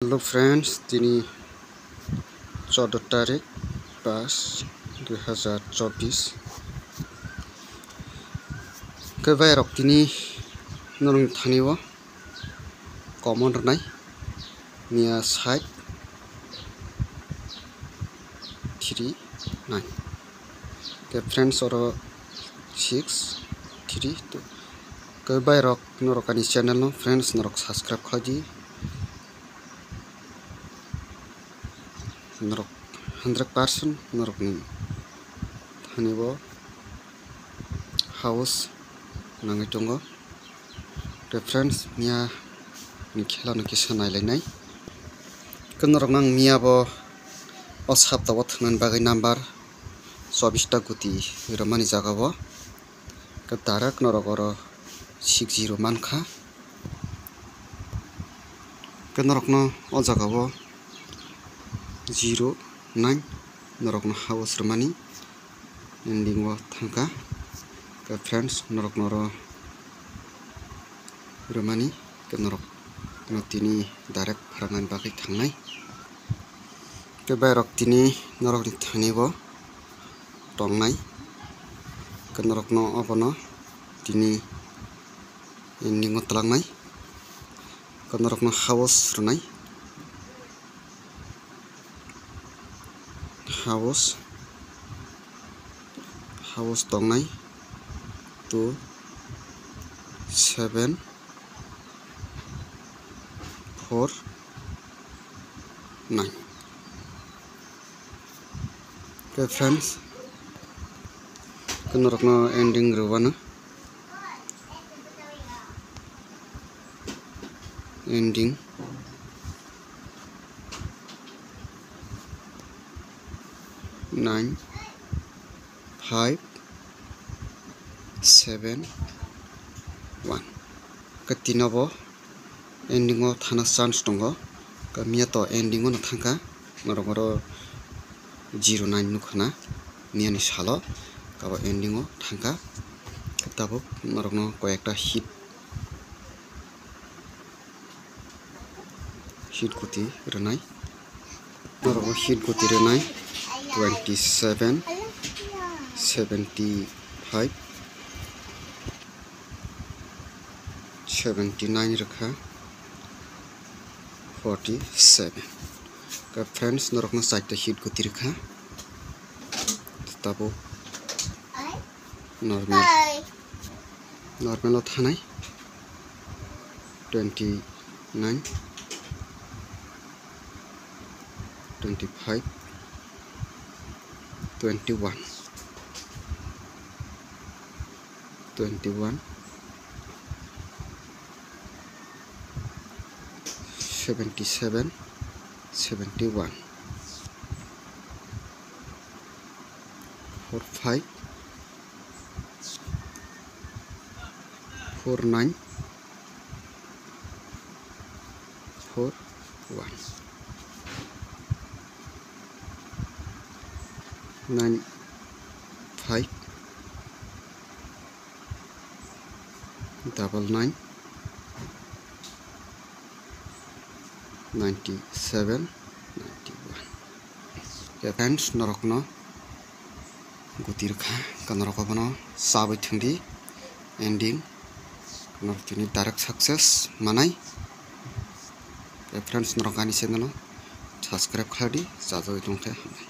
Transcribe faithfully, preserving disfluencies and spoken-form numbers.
Hello friends, tini chordo tarik pas dui hazar chobbish. Khe bairok tini norokni thani o common rwnai miya side three nine. Khe friends oro six three two. Khe bairok norok ani channel no friends norok subscribe khlai di. Norok hundred percent norokni thani bo house nangwi tongo. Khe friends miya ni khela no kisa nailainai. Khe norok nang miya bo o sapta o thwngnani bagwi number chobbish ta guti rwmani jaga o. Khe direct norok oro six zero mankha. Khe norokno o jaga o zero nine norokno house rwmani ending o thangkha. Khe friends norokno oro rwmani khe norok no tini direct pharangani bagwi thangnai. Khe bairok tini norokni thani bo tongnai. Khe norokno obono tini ending o twlangnai. Khe norokno house rwnai. House, house tongnai two, seven, four, nine. Khe friends, khe norokno ending rwano. Ending nine five seven one. Khe tino bo ending o thana chance tongo. Khe miya to ending o no thangkha, norok oro zero nine nukha na miya ni salo, kabo ending o thangkha. Khe tabuk norokno koi ekta hit hit guti rwnai. Norok hit guti rwnai twenty seven, seventy five, seventy nine rwkha, forty seven. Khe friends norokno chaita hit guti rwkha. Tabuk normal, normal o thanai twenty nine, twenty five, twenty one, twenty one, seventy seven, seventy one, four five, four nine, four one, nine five, double nine, ninety seven, ninety one. Khe friends norokno guti rwkha, khe norok obono chabwi thwngdi, ending norok tini direct success manai. Khe friends norok ani channel o subscribe khlai di, chajagwi tongkhe hambai.